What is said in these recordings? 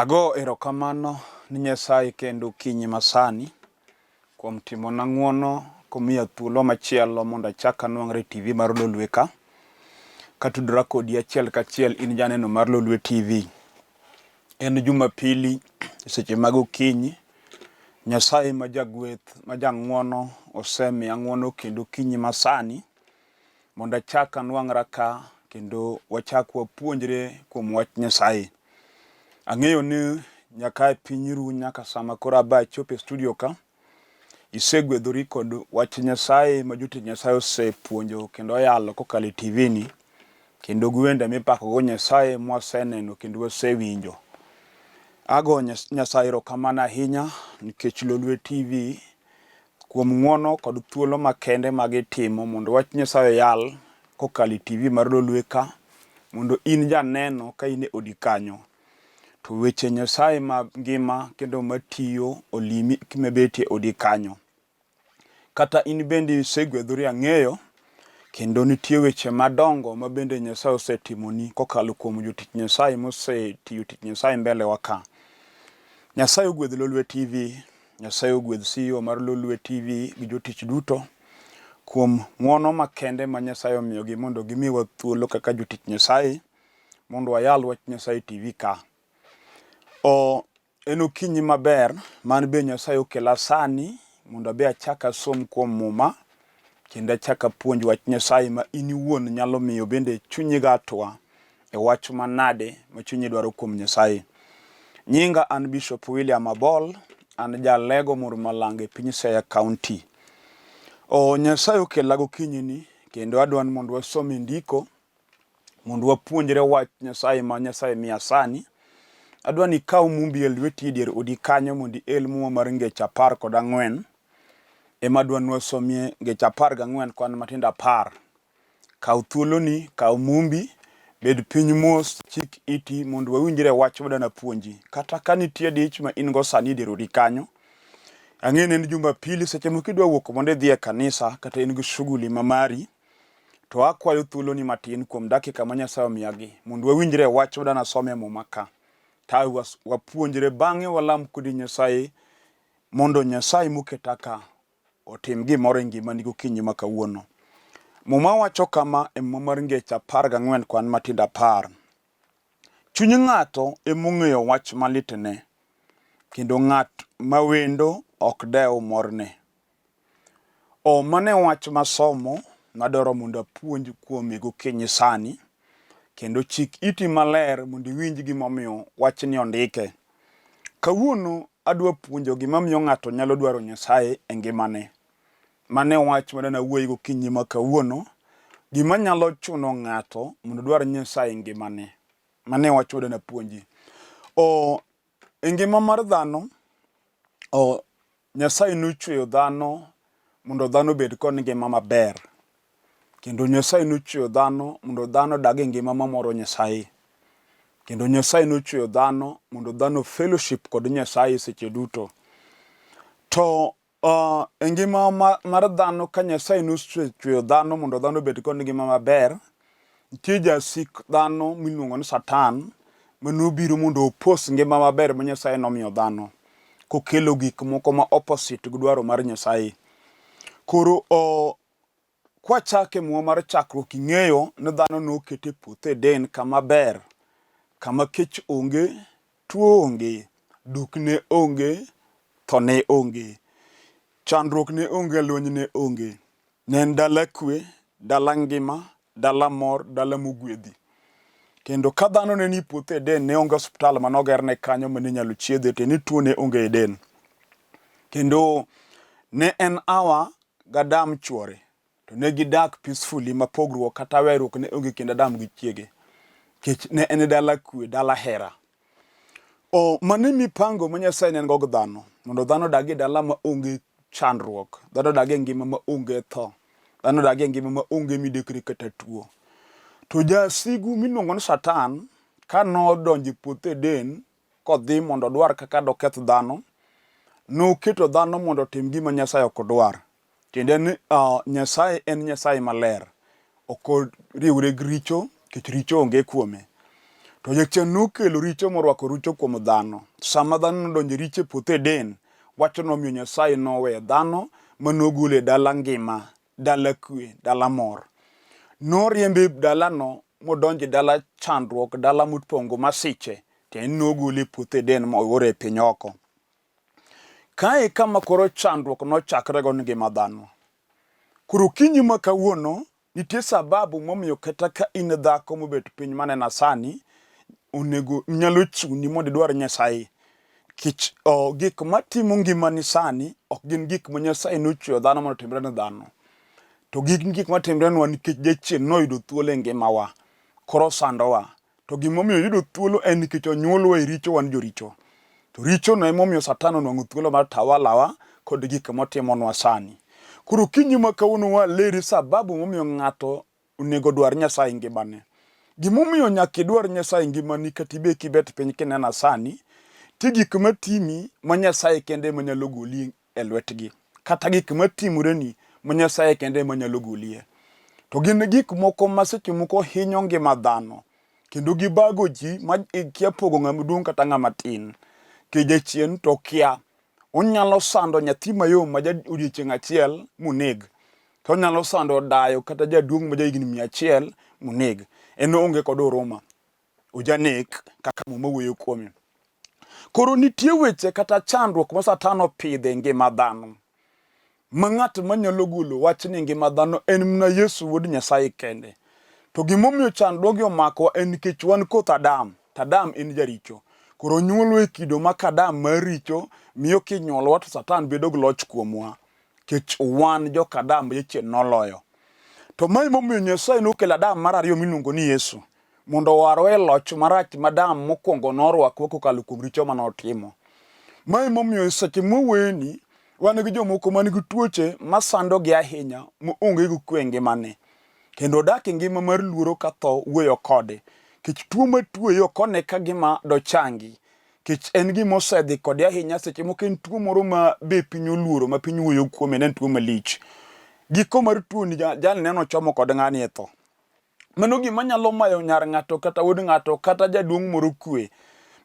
Ago erokamano ni Nyasaye kendo okinyi masani kuom timona ng'uono komiya thuolo machielo mondo achak anwang're e TV mar Lolwe ka. Katudora kodi achiel kachiel in janeno mar Lolwe TV. En Jumapili seche mag okinyi. Nyasaye ma jagweth ma jang'uono osemiya ng'uono kendo okinyi masani mondo achak anwang'ra ka kendo wachak wapuonjre kuom wach Nyasaye. Ang'eyo ni nyaka e piny ru nyaka sama koro aba achopo e studio ka, isegwedhori kod wach Nyasaye ma jotich Nyasaye osepuonjo kendo oyalo kokalo e TV ni kendo gi wende mipakogo Nyasaye mwaseneno kendo wasewinjo. Ago Nyasaye erokamano ahinya nikech Lolwe TV kuom ng'wono kod thuolo makende ma gitimo mondo wach Nyasaye oyal kokalo e TV mar Lolwe ka mondo in janeno ka in e odi kanyo to weche Nyasaye ma ngima kendo matiyo olimi kimebetie odi kanyo. Kata in bende isegwedhori ang'eyo kendo nitie weche madongo ma bende Nyasaye osetimoni kokalo kuom jotich Nyasaye mosetiyo tich Nyasaye mbele wa ka. Nyasaye ogwedh Lolwe TV Nyasaye ogwedh CEO mar Lolwe TV gi jotich duto kuom ng'wono makende ma Nyasaye omiyogi mondo gimiwa thuolo kaka jotich Nyasaye mondo wayal wach Nyasaye TV ka. O, en okinyi maber man be Nyasaye okela sani mondo abe achak asom kuom Muma kendo achak apuonj wach Nyasaye ma in iwuon nyalo miyo bende chunyi gatwa e wach manade ma chunyi dwaro kuom Nyasaye. Nyinga an Bishop William Abol, an jalego Murmalang e piny Siaya County. O Nyasaye okela gokinyi ni kendo adwa ni mondo wasom e ndiko mondo wapuonjre wach Nyasaye ma Nyasaye miya sani. Adwa ni ikaw mumbi e lweti e dier odi kanyo mondo iel muma mar ngeche 14 ema adwa ni wasomie ngeche 14 kwan matindo 10. Kaw thuoloni, kaw mumbi, bed piny mos, chik iti mondo wawinjre wach madwa napuonji. Kata ka nitie dich ma in go sani e dier odi kanyo, ang'e ni en Jumapili, seche moko idwa wuok mondo idhi e kanisa kata in gi shughuli ma mari, to akwayo thuoloni matin kuom dakika ma Nyasaye omiyagi mondo wawinjre wach madwa nasom e muma ka. To wapuonjre bang'e walam kodi Nyasaye mondo Nyasaye moketa ka otim gimoro e ngimani gokinyi ma kawuono. Muma wacho kama e Muma mar Ngeche 14 kwan matindo 10. Chuny ng'ato emong'eyo wach malitne, kendo ng'at ma wendo ok dew morne. O mano e wach masomo madwaro mondo apuonj kuome gokinyi sani, kendo chik iti maler mondo iwinj gimomiyo wachni ondike. Kawuono adwa puonjo gima miyo ng'ato nyalo dwaro Nyasaye e ngimane. Mano e wach ma nawuoyi gokinyi ma kawuono. Gima nyalo chuno ng'ato mondo odwar Nyasaye e ngimane. Mano e wach ma napuonji. O, e ngima mar dhano, o, Nyasaye nochweyo dhano mondo dhano obed kod ngima maber. Kendo Nyasaye nochweyo dhano mondo dhano odag e ngima mamoro Nyasaye. Kendo Nyasaye nochweyo dhano mondo dhano fellowship kod Nyasaye seche duto. To e ngima mar dhano ka Nyasaye nosechweyo dhano mondo dhano obed kod ngima maber, nitie jasik dhano miluongo ni Satan manobiro mondo opos ngima maber ma Nyasaye nomiyo dhano kokelo gik moko ma opposite gi dwaro mar Nyasaye. Koro kwachako e muma mar chakruok ing'eyo ni dhano noket e puoth Eden kama ber, kama kech onge, tuo onge, duk ne onge, tho ne onge, chandruok ne onge, lweny ne onge. Ne en dala kwe, dala ngima, dala mor, dala mogwedhi. Kendo ka dhano ne ni puoth Eden, ne onge osiptal mane ogerne kanyo mane inyalo chiedhe, to ni tuo ne onge Eden. Kendo ne en Hawa gi Adam chwore, to ne gidak peacefully ma pogruok kata weruok ne onge kind Adam gi chiege. Nikech ne en dala kwe, dala hera. O, mano e mipango ma Nyasaye ne en-go gi dhano, mondo dhano odag e dala ma onge chandruok, dhano odag e ngima ma onge tho, dhano odag e ngima ma onge midekre kata tuo. To jasigu miluongo ni Satan, ka nodonjo e puoth Eden kodhi mondo odwar kaka doketh dhano, noketo dhano mondo otim gima Nyasaye ok dwar. Tiende ni Nyasaye en Nyasaye maler, ok oriwre gi richo nikech richo onge kuome. To jachien nokelo richo morwako richo kuom dhano. Sama dhano nodonjo e richo e puoth Eden, wachno nomiyo Nyasaye noweyo dhano ma nogolo e dala ngima, dala kwe, dala mor. Noriembe e dalano modonjo e dala chandruok, dala mopong'o masiche, tiende ni nogole e puoth Eden moore e piny oko. Kae e kama koro chandruok nochakrego ni ngima dhano. Koro okinyi ma kawuono nitie sababu momiyo kata ka in dhako mobet piny manena sani, onego nyalo chuni mondo idwar Nyasaye. Kech oh, gik matimo ngimani sani ok gin gik ma Nyasaye nochweyo dhano mondo otimre ne dhano. To gin gik matimrenwa nikech jachien noyudo thuolo e ngimawa, koro osandowa. To gimomiyo oyudo thuolo en nikech onyuolwa e richo, wan joricho. To richono emomiyo Satan onwang'o thuolo mar tawalawa kod gik motimonwa sani. Koro okinyi ma kawuono waleri sababu momiyo ng'ato onego dwar Nyasaye e ngimane. Gimomiyo nyaka idwar Nyasaye e ngimani kata ibed kibet piny kinena sani, ti gik matimi ma Nyasaye kende ema nyalo goli e lwetgi, kata gik matimoreni ma Nyasaye kende ema nyalo golie. To gin gik moko ma seche moko hinyo ngima dhano kendo gibago ji ma ikia pogo ng'ama duong' kata ng'ama tin. Ke jachien to okia. Onyalo sando nyathi mayom ma ja odiechieng' achiel moneg. To onyalo sando dayo kata jaduong' ma jahigni 100 moneg. En oonge kod huruma. Ojanek kaka Muma wuoyo kuome. Koro nitie weche kata chandruok ma Satan opidho e ngima dhano ma ng'at manyalo golo wach ni ngima dhano en mana Yesu wuod Nyasaye kende. To gimomiyo chandruogi omakowa en nikech wan koth Adam, to Adam en jaricho. Koro onyuolwa e kido ma ka Adam mar richo miyo kinyuolwa to Satan bedo gi loch kuomwa nikech wan joka Adam ma jachien noloyo. To mae emomiyo Nyasaye nokelo Adam mar ariyo miluongo ni Yesu mondo owarwa e loch marach ma Adam mokwongo norwakwa kokalo kuom richo ma notimo. Ma emomiyo seche mwawuoyeni, wan gi jomoko man gi tuoche masandogi ahinya maonge gi kwe e ngimane. Kendo odak e ngima mar luoro ka tho wuoyo kode. Nikech tuo matuoye ok one ka gima dochangi. Nikech en gima osedhi kode ahinya seche moko en tuo moro ma be piny oluoro ma piny wuoyo kuome ne en tuo malich. Giko mar tuoni jalni neno ochomo kod ng'ani e tho. Mano gima nyalo mayo nyar ng'ato kata wuod ng'ato kata jaduong' moro kwe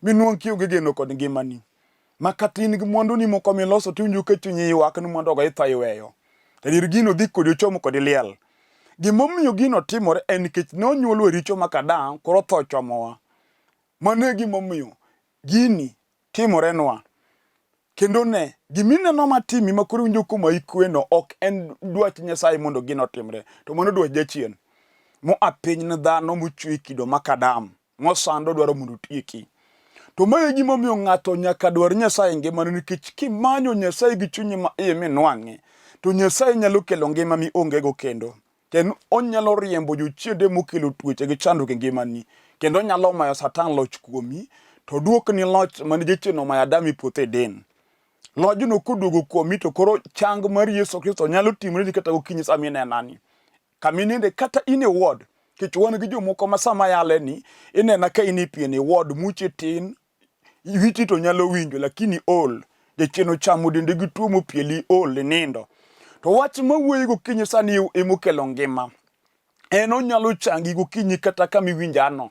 minwang' kionge geno kod ngimani. Ma kata in gi mwanduni moko miloso tiwinjo ka chunyi ywak ni mwandugo itho iweyo. Adier gino dhi kodi ochomo kodi liel. Gimomiyo gino timore en nikech ne onyuolwa e richo ma Adam koro tho ochomowa. Mano e gimomiyo gini timorenwa. Kendo ne, gima ineno matimi ma koro iwinjo komayi kweno ok en dwach Nyasaye mondo gino otimre, to mano dwach jachien moa piny ne dhano mochwe e kido ma Adam, mosando dwaro mondo otieki. To mae e gimomiyo ng'ato nyaka dwar Nyasaye e ngimane nikech kimanyo Nyasaye gi chunyi ma iye minwang'e, to Nyasaye nyalo kelo ngima miongego kendo. Kendo onyalo riembo jochiende mokelo tuoche gi chandruok e ngimani. Kendo onyalo mayo Satan loch kuomi, to duokni loch mane jachien omayo Adam e puoth Eden. Lojno koduogo kuomi to koro chang mar Yesu Kristo nyalo timoreni kata gokinyi sama inenani. Kama ininde kata in e ward, nikech wan gi jomoko ma sama yale ni, inena ka in e pien e ward, muchi tin, Witi to nyalo winjo lakini ol. Jachien ochamo dende gi tuo mopieli ol inindo. To wach mawuoyi gokinyi sani emokelo ngima. En onyalo changi gokinyi kata kama iwinjano.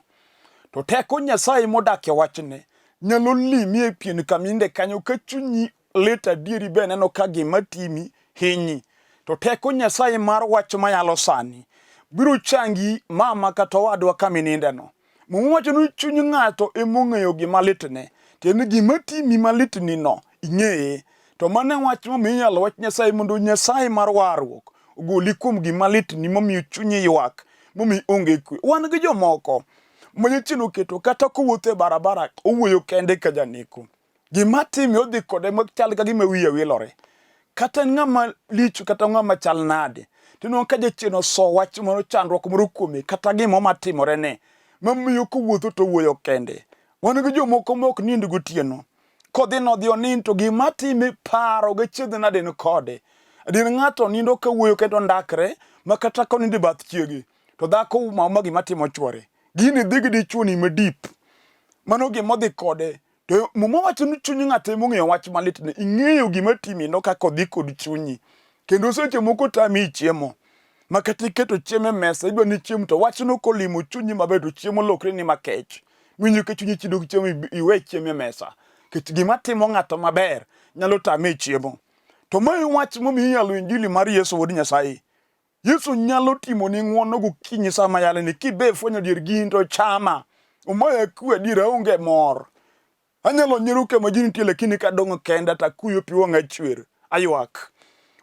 To teko Nyasaye modak e wachne nyalo limi e pien kama kanyo ka chunyi lit adieri be neno ka gima timi hinyi. To teko Nyasaye mar wach mayalo sani biro changi mama kata owadwa kama inindeno. Muma wacho ni chuny ng'ato emong'eyo gima litne. Tiende ni gima timi malitni no ing'eye. To mano e wach momiyo inyalo wach Nyasaye mondo Nyasaye mar warruok ogoli kuom gima litni momiyo chunyi ywak, momiyo onge kwe. Wan gi jomoko ma jachien oketo kata kowuotho e barabara owuoyo kende ka janeko. Gima time odhi kode machal ka gima wiye wilore. Kata en ng'ama lich kata ng'ama chal nade. Tinwang'o ka jachien oso wach moro chandruok moro kuome kata gimo matimore ne mamiyo kowuotho to owuoyo kende. Wan gi jomoko ma ok nind gotieno. Kodhi nodhi onind to gima time paro gi chiedh nade ni kode. Adier ng'ato nindo ka wuoyo kendo ndakre ma kata konindo e bath chiege to dhako uma uma gima timo chwore. Gini dhi gi dichuoni madip. Mano gima odhi kode. To Muma wacho ni chuny ng'ato ema ong'eyo wach malitne. Ing'eyo gima timi no kaka odhi kod chunyi. Kendo seche moko tami chiemo. Ma kata iketo chiemo e mesa, idwa ni chiemo to wachno kolimo chunyi maber to chiemo lokre ni makech. Winjo ka chunyi chido gi chiemo iwe chiemo e mesa. Nikech gima timo ng'ato maber nyalo tame e chiemo. To mae wach momiyo iyalo injili mar Yesu wuod Nyasaye. Yesu nyalo timoni ng'wono gokinyi sama yale ni kibe fwenyo dier gini to chama. Omaya kwe adier aonge mor. Anyalo nyiero kama ji nitie lakini kadong' kenda to akuyo pi wang'a chwer, aywak.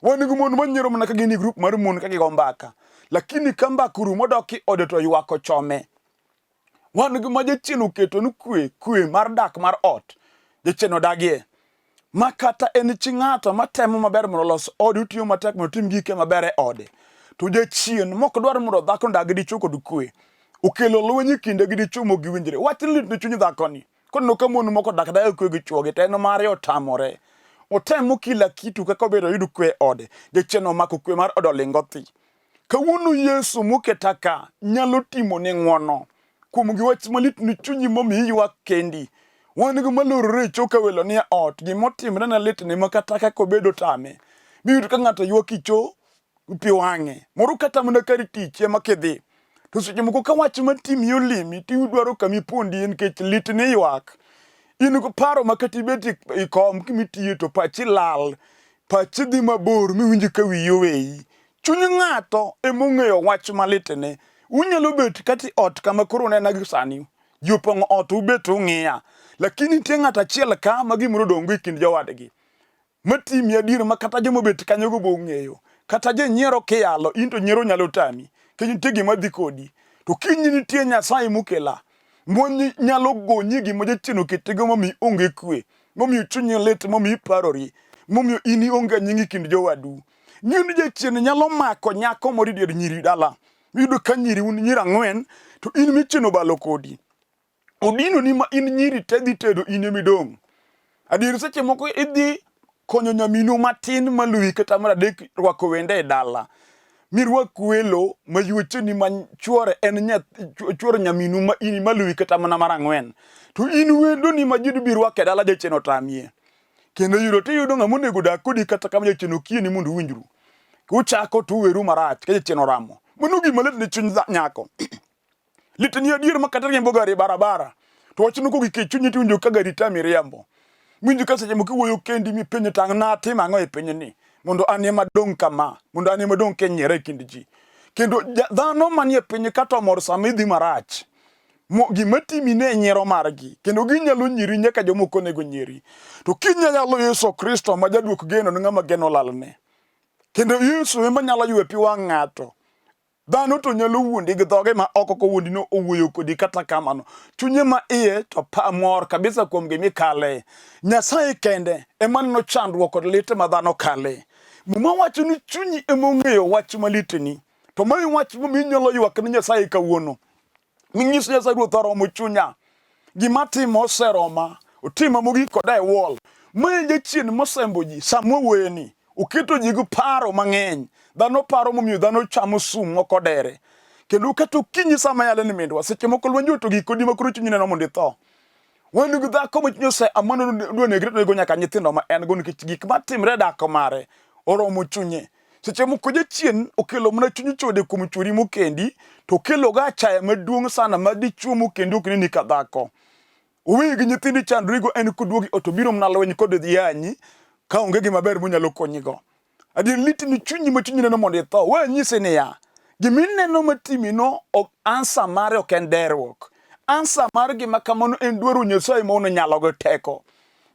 Wan gi mon manyiero mana ka gin e grup mar mon ka gigo mbaka. Lakini ka mbaka orumo odok e ode to ywak ochome. Wan gi ma jachien oketo ni kwe, kwe mar dak mar ot. Jachien odagie. Ma kata en chi ng'ato matemo maber mondo olos ode, otiyo matek mondo otim gike maber e ode. To jachien mok dwar mondo dhako odag gi dichwo kod kwe. Okelo lweny e kinde gi dichwo mok giwinjre. Wachni lit ne chuny dhakoni. Koneno ka mon moko odak adaka kwe gi chwogi to en mare otamore. Otemo kila kitu kaka obedo oyud kwe e ode. Jachien omako kwe mar ode oling' othi. Kawuono Yesu moketa ka nyalo timoni ng'wono kuom gi wach malit ni chunyi momiyi ywak kendi. Wan gi malorore e cho ka welo nie ot, gima otimre ne litne ma kata kaka obedo tame. Miyud ka ng'ato ywak e cho pi wang'e. Moro kata mana kar tich ema kidhi. To seche moko ka wach matimi olimi to idwaro kama ipondie nikech litni ywak. In gi paro ma kata ibet e kom kimitiye to pachi lal. Pachi dhi mabor miwinj ka wiyi oweyi. Chuny ng'ato ema ong'eyo wach malitne. Unyalo bet kata e ot kama koro unena gi sani. Ji opong'o ot ubet ung'iya. Lakini nitie ng'ato achiel ka ma gimoro odong'go e kind jowadgi. Matimi adier ma kata joma obet kanyogo be ong'eyo. Kata jonyiero kiyalo, in to nyiero nyalo tami. Nikech nitie gima dhi kodi. To kiny nitie Nyasaye mokela. Monyalo gonyi gima jachien oketigo momiyo ionge kwe. Momiyo chunyi lit, momiyo iparori. Momiyo in ionge nying e kind jowadu. Ng'eyo ni jachien nyalo mako nyako moro e dier nyiri dala. Iyudo ka nyiri un nyiri ang'wen to in michien obalo kodi. Odinoni ma in nyiri te dhi tedo in ema idong'. Adier seche moko idhi konyo nyaminu matin maluwi kata mar adek rwako wende e dala. Mirwak welo ma yuocheni ma chuore en chuor nyaminu ma in maluwi kata mana mar ang'wen. To in wendoni ma ji dbi rwako e dala jachien otamie. Kendo yudo tiyudo ng'ama onego dak kodi kata kama jachien okieni mondo uwinjru. Uchako to uweru marach ka jachien oramo. Mano gima lit ne chuny nyako. Lit ni adier ma kata riembo gari e barabara to wachno kogik e chunyi tiwinjo ka gari tami riembo. Winjo ka seche moko iwuoyo kendi mipenjo to ang' natimo ang'o e pinyni mondo an ema adong' kama, mondo an ema adong' kinyiera e kind ji. Kendo dhano manie piny ka to mor sama idhi marach. Mo, gima timi ne nyiero margi kendo ginyalo nyiri nyaka joma ok onego nyieri. To kinyalo Yesu Kristo ma jaduok geno ne ng'ama geno olalne. Kendo Yesu ema nyalo ywe pi wang' ng'ato. Dhano to nyalo wuondi gi dhoge ma oko kowuondi ni owuoyo kodi kata kamano chunye ma iye to pa mor kabisa kuom gima ikale. Nyasaye kende ema neno chandruok kod lit ma dhano kale. Muma wacho ni chunyi ema ong'eyo wach malitni. To mae wach momiyo inyalo ywak ne Nyasaye kawuono. Minyis Nyasaye Ruoth oromo chunya. Gima timo oseroma. Otima mogik koda e wall. Mae jachien mosembo ji sama wawuoyeni. Oketo ji gi paro mang'eny. Dhano paro momiyo dhano chamo sum moko dere. Kendo kata okinyi sama yale ni mindwa, seche moko lwenj oto gik kodi ma koro chunyi neno mondo itho. Wan gi dhako ma chunye ose amano dwa negre to nego nyaka nyithindo ma en go nikech gik matimre e dak mare oromo chunye. Seche moko jachien okelo mana chuny chode kuom chwori mokendi to okelo ga achaya maduong' sana ma dichuo mokendi ok neni ka dhako. Oweyi gi nyithindi chandrigo en koduogi ot obiro mana lweny kod yanyi ka onge gima ber monyalo konyigo. Adier litni chunyi ma chunyi neno mondo itho. We anyisi niya, gima ineno matimino ok ansa mare ok en deruok. Ansa mar gima kamano en dwaro Nyasaye ma ono nyalo gi teko.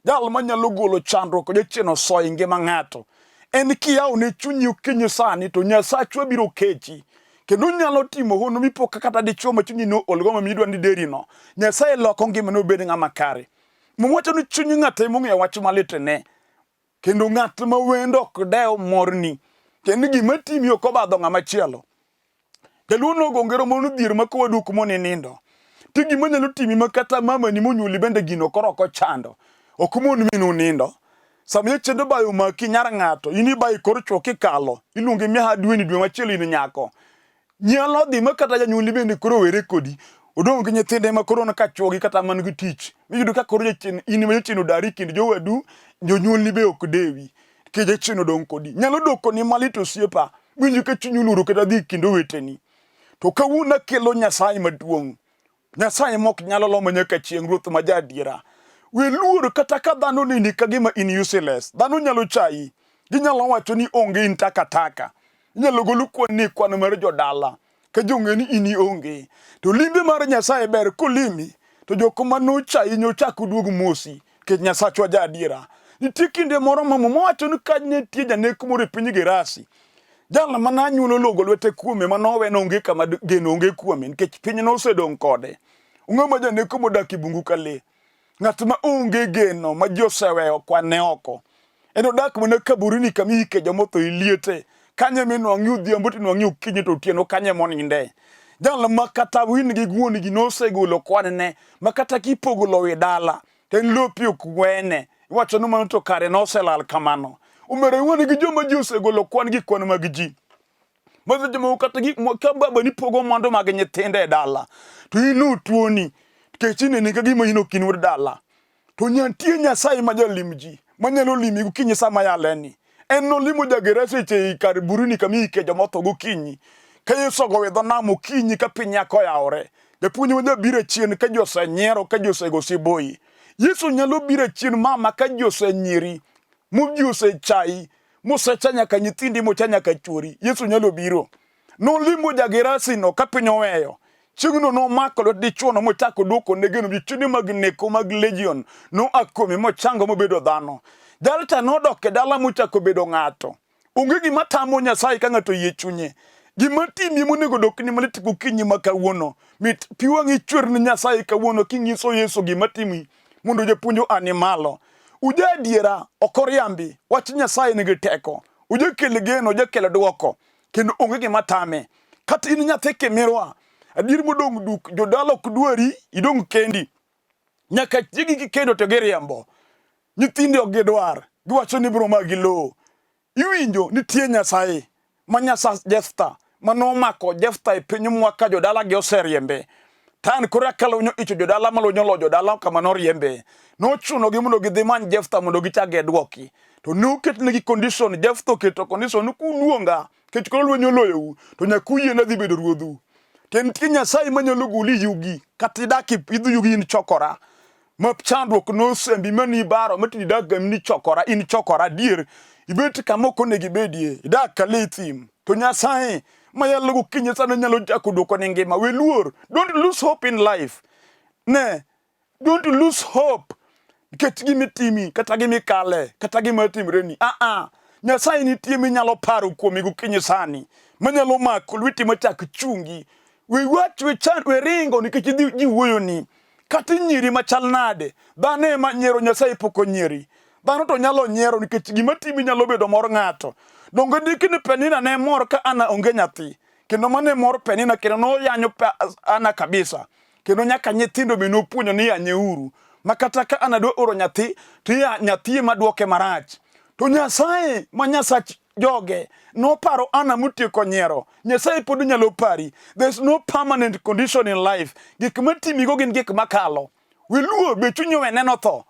Jal manyalo golo chandruok kod jachien osoyo e ngima ng'ato. En kiyawo ne chunyi okinyi sani to Nyasachwa biro kechi. Kendo onyalo timo hono mipo ka kata dichuo ma chunyi no olgo ma midwa ni deri no. Nyasaye loko ngimane obed ng'ama kare. Muma wacho ni chuny ng'ato ema ong'eyo wach malitne. Kendo ng'at ma wendo ok dew morni. Kendo gima timi ok obadho ng'ama chielo. Jaluo nogo ngero moro ni dhier ma kowadu ok moni nindo. Ti gima nyalo timi ma kata mamani monyuoli bende gino koro ok ochando. Ok mon minu nindo. Sama jachendo bayo omaki nyar ng'ato, in ibayo kor chwo kikalo, iluongi miaha dweni dwe machielo in nyako. Nyalo dhi ma kata janyuolni bende koro were kodi. Odong' gi nyithinde ma koro ka chwogi kata man gi tich. Miyudo ka koro jachien in ema jachien odari kind jowadu, jonyuolni be ok dewi. Nikech jachien odong' kodi. Nyalo dokoni malit osiepa. Winjo ka chunyi oluoro kata dhi kind oweteni. To kawuono akelo Nyasaye maduong'. Nyasaye mok nyalo lomo nyaka chieng' Ruoth ma jaadiera. We luor kata ka dhano neni ka gima in useless. Dhano nyalo chayi. Ginyalo wacho ni onge in takataka. Inyalo gol kwan ni kwan mar jodala. Ka ji ong'e ni in ionge. To limbe mar Nyasaye ber kolimi to jok ma nochayi nyochak oduog mosi nikech Nyasachwa ja adiera. Nitie kinde moro ma Muma wacho ni ka nitie janek moro e piny Gerasi, jal ma nanyuolo logo lwete kuome ma nowe nonge kama geno onge kuome nikech piny nosedong' kode. Ong'e ma janeko modak e bungu ka lee. Ng'at ma onge geno ma ji oseweyo kwane oko. En odak mana kaburini kama iike jomotho e liete. Kanyo ema inwang'i odhiambo to inwang'i okinyi to otieno kanyo ema oninde. Jal ma kata win gi wuon gi nosegolo kwanne ma kata kipogo lowo e dala to en lopi ok wene. Iwacho ni mano to kare noselal kamano. Omera wan gi joma ji osegolo kwan gi kwan mag ji. Ma seche moko kata gik ka baba ni pogo mwandu mag nyithinde e dala to in otuoni nikech ineni ka gima in ok in wuod dala. To nitie Nyasaye ma jalim ji, manyalo limi gokinyi sama yaleni. En nolimo ja-Gerasi e kar burini kama iike joma otho gokinyi. Ka Yesu ogowo e dho nam okinyi ka piny nyaka oyawore. Japuonj ma jabiro achien ka ji osenyiero, ka ji osego siboi. Yesu nyalo biro achien mama ka ji osenyieri, mo ji osechayi, mosecha nyaka nyithindi, mocha nyaka chuori. Yesu nyalo biro. Nolimo ja-Gerasino ka piny oweyo. Chieng'no nomako lwet dichwono mochako dwoko ne geno jochiende mag neko mag legion noa kuome mochango mobedo dhano. Jalcha nodok e dala mochako bedo ng'ato. Onge gima tamo Nyasaye ka ng'ato oyie chunye. Gima timi monego dokni malit gokinyi ma kawuono. Mit pi wang'i chwer ne Nyasaye kawuono kinyiso Yesu gima timi mondo japuonj oa ni malo. Uja adiera ok oriambi. Wach Nyasaye nigi teko. Ojakel geno, ojakel dwoko. Kendo onge gima tame. Kata in nyathi kimirwa, adier modong' duk, jodala ok dwari, idong' kendi. Nyaka chiegi gikendo to giriembo. Nyithindi ok gidwar, giwacho ni ibiro magi lowo. Iwinjo nitie Nyasaye ma Nyasach Jeftha ma nomako Jeftha e piny mwa ka jodalagi oseriembe. Tan koro ka lunyo icho jodala ma lunyo lo jodala kama noriembe. Nochunogi mondo gidhi many Jeftha mondo gichak gidwoki. To noketnegi condition, Jeftha oketo condition ni kuluonga kech koro lweny oloyou to nyaka uyiena dhi bedo ruodhu. To nitie Nyasaye manyalo goli yugi kata idak idhi yugi in chokora ma chandruok nosembi ma nibaro ma tinde idak ni chokora in chokora adier ibet kama ok onego ibedie idak ka lee thim to Nyasaye ma yalo gokinyi sani nyalo chako duoko ni ngima we luor don't lose hope in life ne Don't lose hope nikech gima itimi kata gima ikale kata gima timreni. Ah ah. Nyasaye nitie minyalo paro kuome gokinyi sani manyalo mako lweti machak chungi. We wach we chan we ringo nikech idhi ji wuoyoni. Kata inyiri machal nade, dhano ema nyiero Nyasaye pok onyieri. Dhano to nyalo nyiero nikech gima timi nyalo bedo mor ng'ato. Donge ndiki ni Penina ne mor ka Ana onge nyathi. Kendo mano e mor Penina kendo noyanyo Ana kabisa. Kendo nyaka nyithindo be nopuonjo ni yanyeuru. Ma kata ka an adwa oro nyathi, to ya nyathi ema dwoke marach. To Nyasaye ma Nyasach joge noparo Ana motieko nyiero. Nyasaye pod nyalo pari. There's no permanent condition in life. Gik matimigo gin gik makalo. Wiluor be chunyi owe neno tho.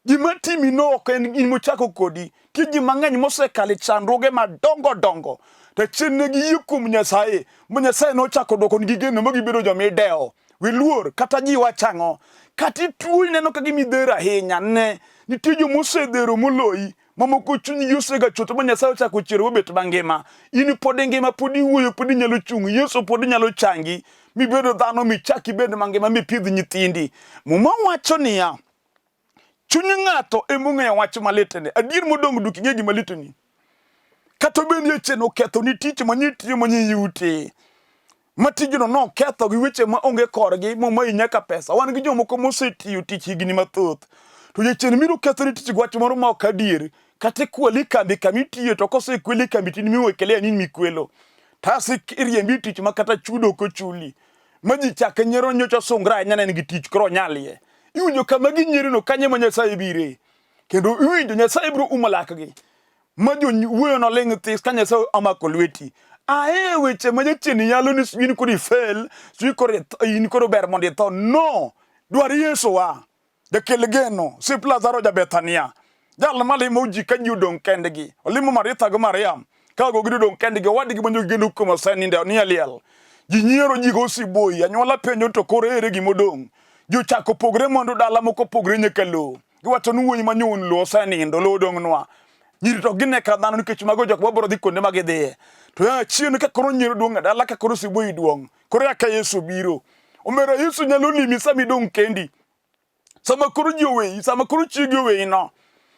Gima timi no ok en gin mochako kodi. Nitie ji mang'eny mosekalo e chandruoge madongo dongo. To achien ne giyie kuom Nyasaye, ma Nyasaye nochako dwokonigi geno ma gibedo joma idewo. Wiluor kata ji wacho ang'o. Kata ituo ineno ka gima idhero ahinya, ne nitie joma osedhero moloyi, mamoko chunygi osegachot ma Nyasaye ochako chiero mobet mangima. In pod ingima, pod iwuoyo, pod inyalo chung'. Yesu pod nyalo changi mibedo dhano michak ibed mangima mipidh nyithindi. Muma wacho niya, Chuny ng'ato ema ong'eyo wach malitne. Adier modong' duk ing'e gima litni. Kata obedo ni achien oketho ni tich ma nitiyo ma niyute. Ma tijno noketho gi weche ma onge korgi momayi nyaka pesa. Wan gi jomoko mosetiyo tich higni mathoth. To jachien biro ketho ni tich gi wach moro ma ok adier. Kata ikwali kambi kama itiye to kosekweli e kambi to in miwekelea ni in mikwelo. Tas iriembi tich ma kata chudo ok ochuli. Ma ji chak nyiero nyocha osungre ahinya ne en gi tich koro onyalie. Iwinjo kama ginyiereno kanyo ema Nyasaye bire. Kendo iwinjo Nyasaye biro umo lakgi. Ma jowuoyo noling' this ka Nyasaye omako lweti. Ae weche ma jachien yalo ni in koro ifel, sijui koro in koro ber mondo itho. No! Dwar Yesu wa. Jakel geno, osiep Lazaro ja Bethania. Jal malimo ji ka ji odong' kendgi. Olimo Maritha gi Mariam. Ka gogi odong' kendgi, owadgi ma gigeno kuom osenindo ni e liel. Ji nyiero ji go siboi, anyuola penjo to koro ere gima odong'? Ji ochako pogre mwandu dala moko pogre nyaka lowo. Giwacho ni wuoyi manyuon lowo osenindo, lowo odong'nwa. Nyiri to gine ka dhano nikech mago jok mabiro dhi kuonde ma gidhiye. To ya chien ka koro nyiero duong' e dala ka koro siboi duong'. Koro ya ka Yesu biro. Omera Yesu nyalo limi sama idong' kendi. Sama koro ji oweyi, sama koro chiegi oweyi no.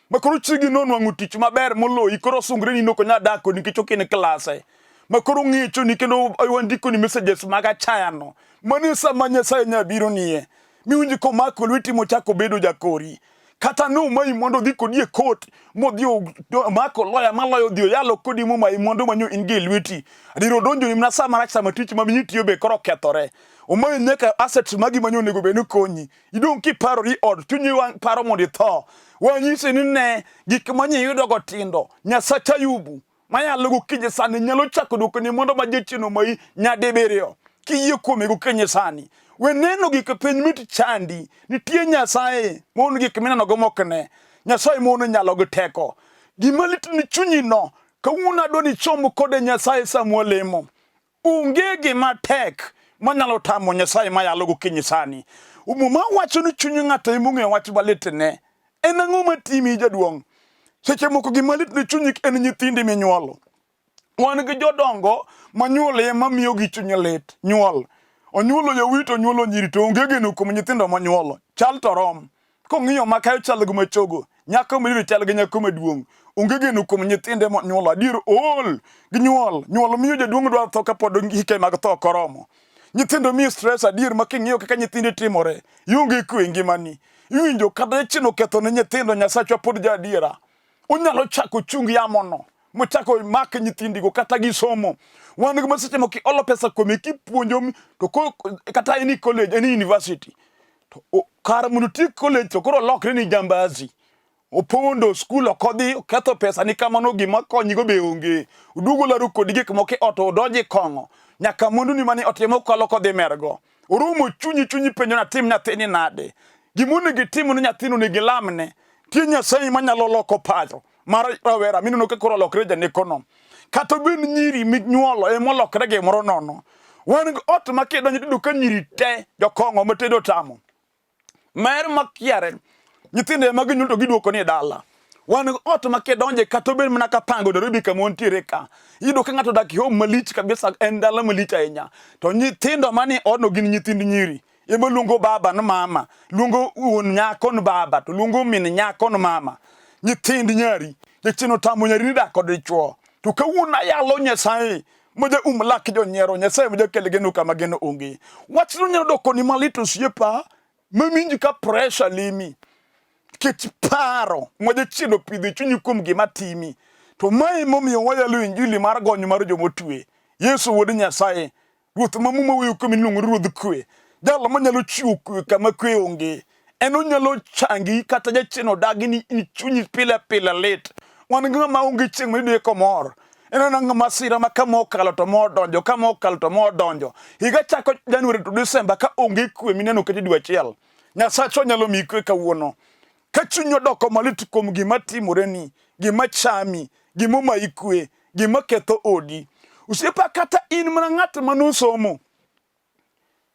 Ma koro chiegi nonwang'o tich maber moloyi, koro osungre ni ok onyal dak kodi nikech ok in klase. Ma koro ng'ichoni kendo wandikoni messages mag achaya no. Mano e sama Nyasaye nya bironie. Miwinj komako lweti mochako bedo jakori. Kata nomayi mondo odhi kodi e kot modhi omako loya maloyo odhi oyalo kodi momayi mwandu manyo in gi e lweti. Adier odonjoni mana sa marach sama tich ma itiyo be koro okethore. Omayi nyaka assets magi manyo onego bed ni konyi. Idong' kiparori od chunyi wang' paro mondo itho. Wanyisi ni ne gik manye iyudogo tindo. Nyasach Ayubu mayalo gokinyi sani nyalo chako dwokoni mwandu ma jachien omayi nyadibiriyo kiyie kuome gokinyi sani. We neno gik piny mit chandi. Nitie Nyasaye mon gik minenogo mok ne. Nyasaye mon nyalo gi teko. Gima lit ni chunyi no kawuono adwa ni ichom kode Nyasaye sama walemo. Onge gima tek manyalo tamo Nyasaye mayalo gokinyi sani. Muma wacho ni chuny ng'ato ema ong'eyo wach malitne. En ang'o matimi jaduong'? Seche moko gima lit ne chunyi en nyithindi minyuolo. Wan gi jodongo ma nyuol ema miyogi chuny lit. Nyuol. Onyuolo yawuoyi to onyuolo nyiri to onge geno kuom nyithindo monyuolo. Chal to rom. Kong'iyo makayo chal gi machogo, nyako madiere chal gi nyako maduong'. Onge geno kuom nyithinde monyuolo. Adier ool gi nyuol. Nyuol miyo jaduong' dwaro tho kapod hike mag tho ok oromo. Nyithindo miyi stress adier ma king'iyo kaka nyithindi timore, ionge kwe e ngimani. Iwinjo kata jachien oketho ne nyithindo, Nyasachwa pod ja adiera. Onyalo chako chung yamono mochako mak nyithindigo kata gi somo. Wan gi ma seche moko iolo pesa kuome kipuonjo to kata en e college, en e university. To kar mondo otiek college to koro olokre ni jambazi. Opondo skul ok odhi, oketho pesa ni kamano gima konyigo be onge. Oduogo laro kodi gik moko e ot odonjo e kong'o. Nyaka mwanduni mane ot ema okalo kodhi mergo. Orumo chunyi chunyi penjo natim nyathini nade. Gima onego itim ne nyathino onego ilamne. Nitie Nyasaye manyalo loko pacho mar rawera mineno ka koro olokre janekono. Kata obed nyiri minyuolo ema olokre gimoro nono. Wan gi ot ma kidonjo tiyudo ka nyiri te jokong'o ma tedo otamo. Mer makiare nyithindo ema ginyuol to giduoko ni e dala. Wan gi ot ma kidonje kata obed mana ka pango Nairobi kama wantiere ka. Iyudo ka ng'ato odak e home malich kabisa en dala malich ahinya. To nyithindo manie odno gin nyithind nyiri. Ema luongo baba ni mama, luongo wuon nyako ni baba, to luongo min nyako ni mama. Nyithind nyari, jachien otamo nyari ni dak kod dichuo. To kawuono ayalo Nyasaye ma jaum lak jonyiero, Nyasaye ma jakel geno kama geno onge. Wachno nyalo doko ni malit osiepa, mawinj ka pressure limi. Nikech paro ma jachien opidho e chunyi kuom gima timi. To mae emomiyo wayalo injili mar gony mar jomotwe. Yesu wuod Nyasaye Ruoth ma Muma wuoyo kuome iluongo ni Ruodh Kwe, jal manyalo chiwo kwe kama kwe onge. En onyalo changi kata jachien odagi ni in chunyi pile pile lit. Wan gi ng'ama onge chieng' ma iyude komor. En ana ng'ama masira ma kama okalo to mo odonjo, kama okalo to mo odonjo. Higa chako January to December ka onge kwe mineno kata dwe achiel. Nyasachwa nyalo miyi kwe kawuono. Ka chunyi odoko malit kuom gima timoreni, gima chami, gima omayi kwe, gima ketho odi. Osiepa kata in mana ng'at ma nosomo,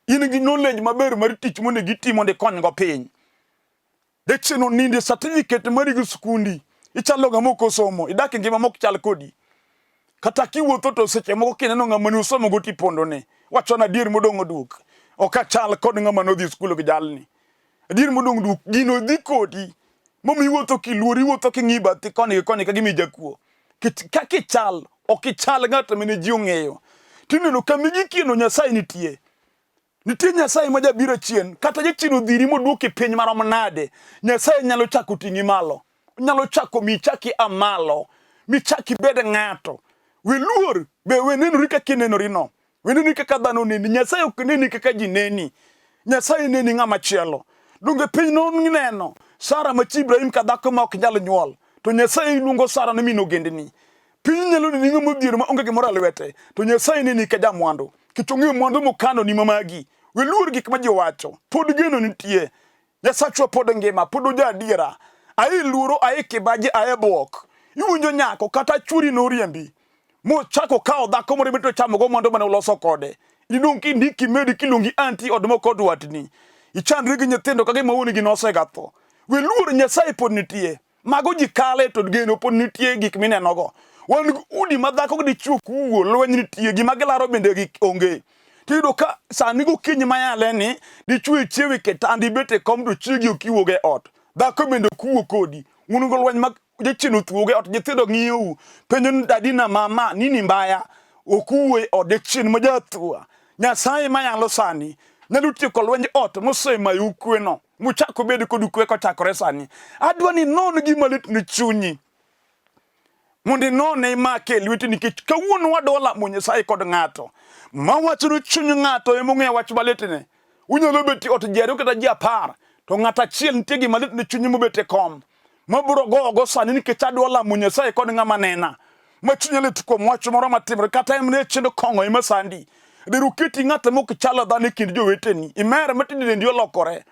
in gi knowledge maber mar tich monego iti mondo ikonygo piny. Jachien onindi e certificate mari gi skundi, ichalo ng'ama ok osomo, idak e ngima mok chal kodi. Kata kiwuotho to seche moko kineno ng'ama nosomo go tipondone. Wachona adier modong' oduk. Ok achal kod ng'ama nodhi skul gi jalni. Adier modong' duk gino dhi kodi. Momiyo iwuotho kiluor, iwuotho king'i bathi koni gi koni ka gima ijakuo. Kaka ichal, ok ichal ng'at mane ji ong'eyo. Tineno kama igikieno Nyasaye nitie. Nitie Nyasaye ma jabiro achien, kata jachien odhiri moduoki piny marom nade, Nyasaye nyalo chako ting'i malo. Onyalo chako mi ichak ia malo, michak ibed ng'ato. We luor, be we nenori kaka inenori no. We neni kaka dhano neni. Nyasaye ok neni kaka ji neni. Nyasaye neni ng'ama chielo. Donge piny noneno Sara ma chi Ibrahim ka dhako ma ok nyal nyuol. To Nyasaye luongo Sara ni min ogendini. Piny nyalo neni ng'ama odhier ma onge gimoro e lwete. To Nyasaye neni ka jamwandu. Nikech ong'eyo mwandu mokano ni mamagi. We luor gik ma ji wacho. Pod geno nitie. Nyasachwa pod ngima, pod oja adiera. Ae luoro, ae kibaji, ae bwok. Iwinjo nyako kata chwori noriembi. Mochako kawo dhako moro ibet chamogo mwandu mane uloso kode. Idong' kindiki medi kiluongi anti od moko od watni. Ichandri gi nyithindo ka gima wuon gi nosega tho. We luor Nyasaye pod nitie. Mago ji kale to geno pod nitie gik minenogo. Wan gi udi ma dhako gi dichwo kuo, lweny nitie, gima gilaro bende gi onge. Tiyudo ka sani gokinyi mayale ni dichwo ichiew e kitanda ibet e kom to chiegi ok iwuog e ot. Dhako bende ok wuo kodi. Un go lweny mag jachien othuogo e ot, nyithindo ng'iyou. Penjo ni dadi na mama nini mbaya? Ok uwuo e ot, jachien ma jathua. Nyasaye mayalo sani nyalo tieko lwenj ot mosemayou kweno. Muchak ubed kod kwe kochakore sani. Adwa ni non gima lit ne chunyi. Mondo inone imake e lweti nikech kawuono wadwa lamo Nyasaye kod ng'ato. Mawacho ni chuny ng'ato ema ong'eyo wach malitne. Unyalo bet e ot ji ariyo kata ji apar, to ng'ato achiel nitie gima lit ne chunye mobet e kom. Mabiro gogo sani nikech adwa lamo Nyasaye kod ng'ama nena. Ma chunya lit kuom wach moro matimore kata en ne chendo kong'o ema sandi. Dir uketi ng'at mok chalo dhano e kind joweteni. Imer ma tinde dendi olokore.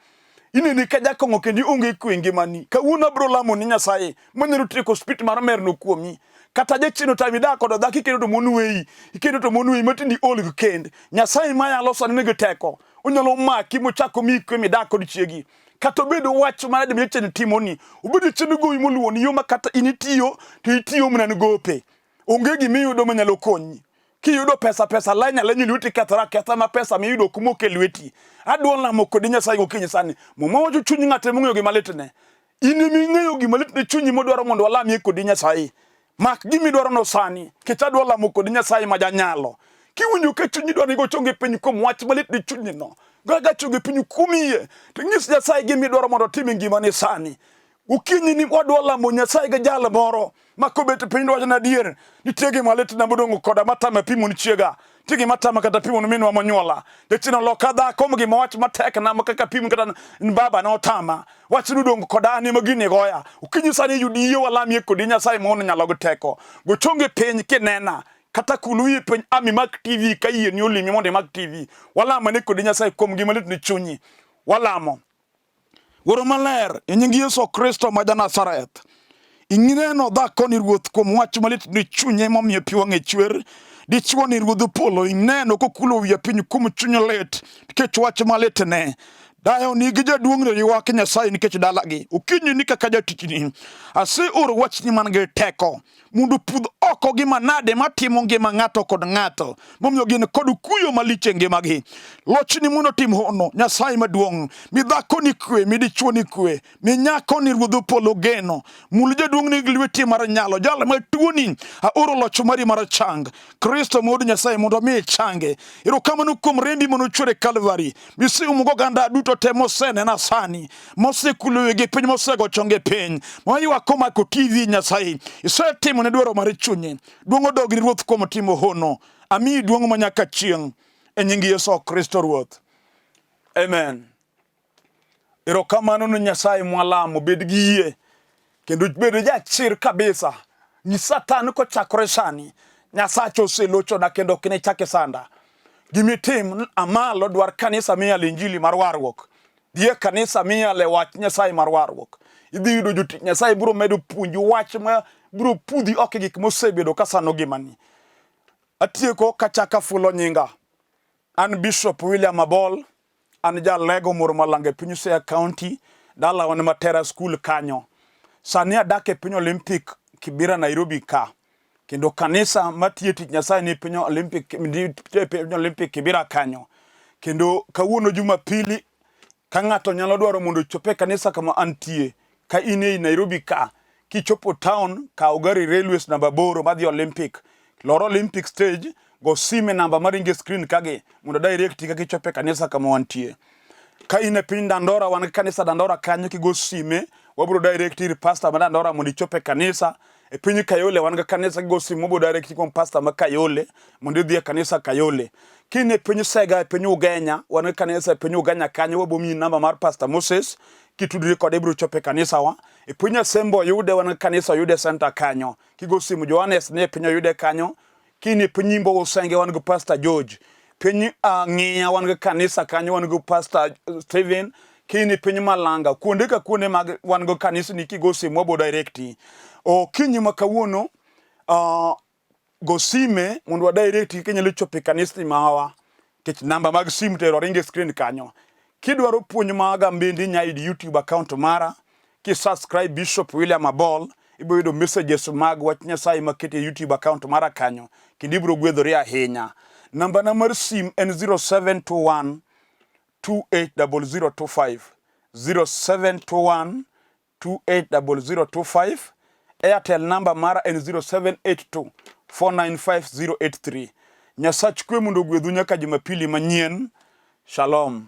Ineni ka jakong'o kendo ionge kwe e ngimani. Kawuono abiro lamo ni Nyasaye manyalo tieko spit mar merno kuomi. Kata jachien otami dak kod dhako ikendo to mon weyi. Ikendo to mon weyi matindi ol gi kend. Nyasaye mayalo sani nigi teko. Onyalo maki mochak omiyi kwe midak kod chiegi. Kata obed wach manade ma jachien timoni. Obed jachien goyi moluwoni yo ma kata in itiyo to itiyo mana ni gope. Onge gima iyudo manyalo konyi. Kiyudo pesa pesa leny alenya lweti kethore aketha ma pesa miyudo ok mok e lweti. Adwa lamo kodi Nyasaye gokinyi sani. Muma wacho chuny ng'ato ema ong'eyo gima litne. In ema ing'eyo gima litne chunyi modwaro mondo walamie kodi Nyasaye. Mak gima idwarono sani, nikech adwa lamo kodi Nyasaye ma janyalo. Kiwinjo ka chunyi dwaro ni igo chongi piny kuom wach malit ne chunyino, goga chongi piny kuom yie, to inyis Nyasaye gima idwaro mondo otim e ngimani sani. Okinyi ni wadwa lamo Nyasaye gi jal moro ma kobet piny dwacho ni adier nitie gima litna modong' koda matama pimo ni chiega nitie gima tama kata pimo ni minwa monyuola jachien oloka dhako gima wach matek na kaka pimo kata ni baba notama wach nodong' koda an ema gini goya okinyi sani yud yie walamie kodi Nyasaye mondo nyalo gi teko go chongi piny kinena kata kul wiyi piny ami mak TV ka yie ni olimi mondo imak TV walamane kodi Nyasaye kuom gima lit ni chunyi walamo Wuoro maler, e nying Yesu Kristo ma ja-Nazareth, ineno dhakoni Ruoth kuom wach malit ni chunye momiyo pi wang'e chwer. Dichwo ni Ruodh polo, ineno kokulo wiye piny kuom chuny lit nikech wach malit ne. Dayo ni gi jaduong' ni ywak Nyasaye nikech dalagi. Okinyi ni kaka jatichni, aseoro wachni man gi teko. mondo opudh oko gima nade matimo ngima ng'ato kod ng'ato momiyo gin kod kuyo malich e ngimagi. Lochni mondo otim hono, Nyasaye maduong', mi dhako ni kwe, mi dichwo ni kwe, mi nyako ni ruodh polo geno. Mul jaduong' ni gi lweti mar nyalo, jal ma tuoni, aoro loch mari mar chang. Kristo ma wuod Nyasaye mondo omi ichange. Erokamano kuom rembi mane ochwer e Kalvari. Miseumo oganda duto te mosenena sani, mosekulo wigi piny, mosego chonge piny, moywak komako TV Nyasaye. Isetimo ne dwaro mar chunye. Duong' odog ni Ruoth kuom timo hono. Amiyi duong' ma nyaka chieng' e nying Yesu Kristo Ruoth. Amen. Erokamano ne Nyasaye mwalamo, bed gi yie kendo bed jachir kabisa. Nyis Satan kochakore sani, Nyasacha oselochona kendo ok nichak isanda. Gimitim, amalo dwar kanisa miyale injili mar warruok. Dhi e kanisa miyale wach Nyasaye mar warruok. Idhi yudo jotich Nyasaye biro medo puonji wach ma biro pudhi oko e gik mosebedo ka sano ngimani. Atieko kachako afulo nyinga. An Bishop William Abol. An jalego moro malanga e piny Siaya County, dalawa ni Matera School kanyo. Sani adak e piny Olympic Kibera Nairobi ka. Kendo kanisa matiye tich Nyasaye ni piny Olympic, nitie piny Olympic Kibera kanyo. Kendo kawuono Jumapili ka ng'ato nyalo dwaro mondo ochop e kanisa kama antie, ka in ei Nairobi ka, kichopo town, kaw gari railways namba 8 madhi Olympic, lor Olympic stage, go sime namba maringo e screen kagi mondo direct kaka ichopo e kanisa kama wantie. Ka in e piny Dandora, wan gi kanisa Dandora kanyo, kigo sime wabiro direct ir pastor ma Dandora mondo ichop e kanisa. E piny Kayole wan gi kanisa, kigo simu wabiro direct kuom pastor ma Kayole mondo idhi e kanisa Kayole. Ka in e piny Sega e piny Ugenya, wan gi kanisa e piny Ugenya kanyo, wabiro miyi namba mar pastor Moses, kitudri kode ibiro chopo e kanisawa. E piny Asembo Oyude wan gi kanisa Oyude Center kanyo. Kigo simu Johannes ni e piny Oyude kanyo. Kini e piny Imbo Usenge wan gi Pastor George. Piny Ng'iya wan gi kanisa kanyo wan gi Pastor Steven. Kini piny Malanga kuonde ka kuonde mag wan gi kanisni kigo simu wabo directi. Okinyi ma kawuono go sime mondo wa direct kinyalo chopo e kanisni mawa. Nikech namba mag simu to ringo e screen kanyo. Kidwaro puonj maga bende inya yudo YouTube account mara ki subscribe Bishop William Abol ibiro yudo messages mag wach Nyasaye maketo e YouTube account mara kanyo kendo ibiro gwedhori ahinya. Nambana mar sim en 0721 280025 0721 280025 Airtel namba mara en 0782 495083. Nyasach kwe mondo ogwedhu nyaka Jumapili manyien. Shalom.